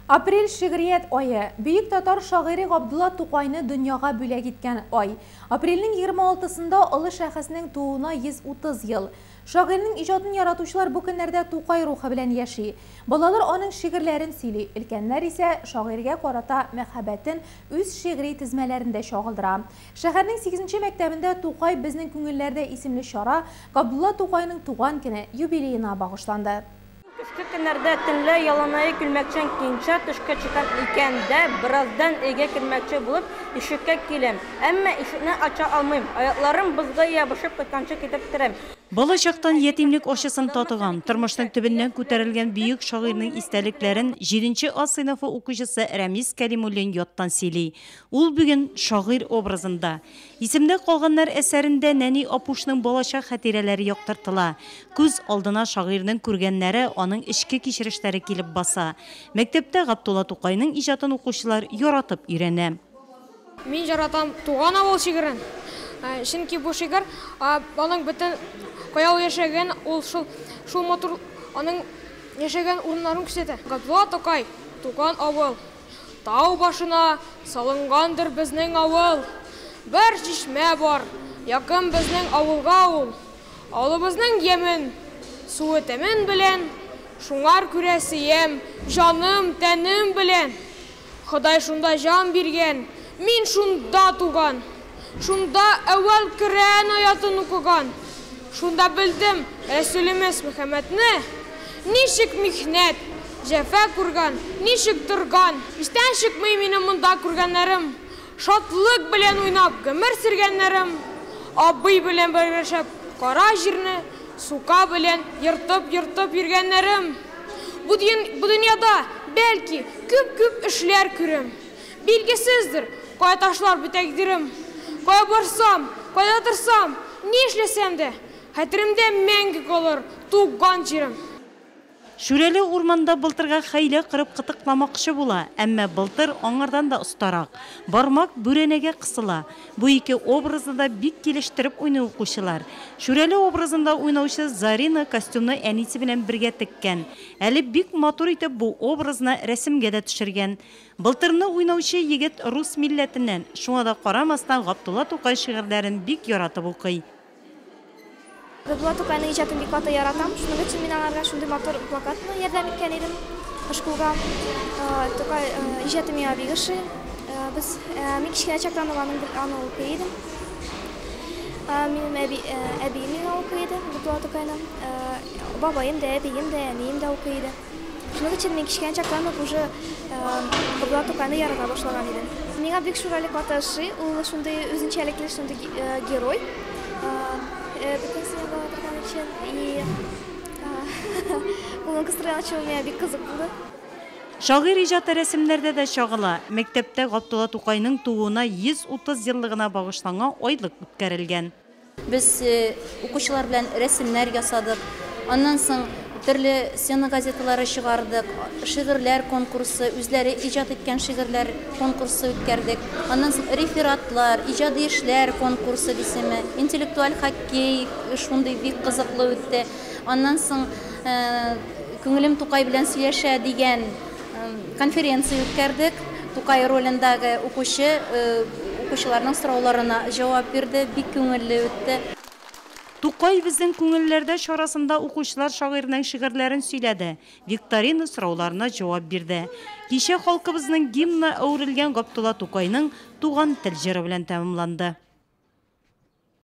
Апрель шигърият ае, бөек татар шагыйре Габдулла Тукайны дөньяга бүләк иткән ай. Апрельнең 26-сында олы шәхеснең тууына 130 ел. Шагыйрьнең иҗатын яратучылар бу көннәрдә Тукай рухы белән яши. Балалар аның шигырьләрен сөйли, өлкәннәр исә шагыйрьгә карата мәхәббәтен үз шигъри тезмәләрендә чагылдыра. Шәһәрнең сигезенче мәктәбендә Тукай безнең күңелләрдә исемле чара Габдулла Тукайның туган көне, юбилеена багышланды. Көзге көннәрдә төнлә яланаяк күлмәкчән киенчә тышка чыккан икән дә, бераздан өйгә кермәкче булып, ишеккә киләм. Әмма ишекне ача алмыйм, аякларым бозга ябышып кайтканчы көтеп торам. Бала чактан ятимлек ачысын татыган, тормышның төбеннән күтәрелгән бөек шагыйрьнең истәлекләрен җиденче А сыйныфы укучысы Рәмис Кәлимуллин яттан сөйли. Ул бүген шагыйрь образында. Исемдә калганнар әсәрендә нәни Апушның балачак хатирәләре яктыртыла. Күз алдына шагыйрьнең күргәннәре, аның эчке кичерешләре килеп баса. Мәктәптә Габдулла Тукайның иҗатын укучылар яратып өйрәнә. Мин яратам Туган авыл шигырен. Чөнки бу шигырь аның бөтен кая ул яшәгән, ул шул шул матур аның яшәгән урыннарын күрсәтә. Габдулла Тукай, Туган авыл. Тау башына салынгандыр безнең авыл. Бер чишмә бар, якын безнең авылга ул. Авылыбызның ямен, суы тәмен белән, Шуңар күрә сөям, җаным, тәнем белән. Ходай шунда җан биргән, мин шунда туган. Шунда әүвәл Коръән аятын укыган. Шунда белдем Рәсүлемез Мөхәммәдне, ничек михнәт, җәфа күргән, ничек торган. Истән чыкмый минем монда күргәннәрем, шатлык белән уйнап гомер сөргәннәрем, абый белән бергәләшеп кара җирне сука белән ертып-ертып йөргәннәрем. Бу дөньяда, бәлки, күп-күп эшләр күрем. Билгесездер, кая ташлар бу тәкъдирем. Кая барсам, кайда торсам, ни эшләсәм дә, хәтеремдә мәңге калыр туган җирем. Шүрәле урманда Былтырга хәйлә корып кытыкламакчы була, әмма Былтыр аңардан да остарак. Бармак бүрәнәгә кысыла. Бу ике образны да бик килештереп уйный укучылар. Шүрәле образында уйнаучы Зарина костюмны әнисе белән бергә теккән. Әле бик матур итеп бу образны рәсемгә дә төшергән. Былтырны уйнаучы егет рус милләтеннән, шуңа да карамастан Габдулла Тукай шигырьләрен бик яратып укый. Габдулла Тукайның иҗатын бик каты яратам, шуның өчен мин аңарга шундый матур плакатны ярдәм иткән идем шкулга. Тукай иҗаты миңа бик ошый. Без, мин кечкенә чактан ук аның аны укый идем. Минем әби, әбием миңа укый иде Габдулла Тукайны. Бабаем да, әбием дә, әнием дә укый иде. Шуның өчен мин кечкенә чактан ук уже Габдулла Тукайны ярата башлаган идем. Миңа бик Шүрәле каты ошый, ул шундый үзенчәлекле шундый герой. Бөтенесен яла торган өчен и кулын кыстырган өчен миңа бик кызык булды. Шагыйрь иҗаты рәсемнәрдә дә чагыла. Мәктәптә Габдулла Тукайның тууына 130 еллыгына багышланган айлык үткәрелгән. Без укучылар белән рәсемнәр ясадык. Аннан соң төрле стена газеталары чыгардык, шигырьләр конкурсы, үзләре иҗат иткән шигырьләр конкурсы үткәрдек. Аннан соң рефератлар, иҗади эшләр конкурсы дисеме, интеллектуаль хоккей шундый бик кызыклы үтте. Аннан соң Күңелем Тукай белән сөйләшә дигән конференция үткәрдек. Тукай ролендәге укучы укучыларның сорауларына җавап бирде, бик күңелле үтте. Тукай безнең күңелләрдә чарасында укучылар шагыйрьнең шигырьләрен сөйләде, викторина сорауларына җавап бирде. Кичә халкыбызның гимнына әверелгән Габдулла Тукайның Туган тел җыры белән тәмамланды.